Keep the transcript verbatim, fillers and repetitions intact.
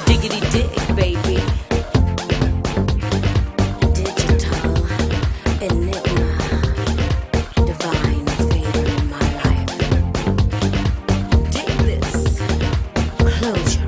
Diggity dig, baby. Digital enigma, divine favor in my life. Dig this. Close your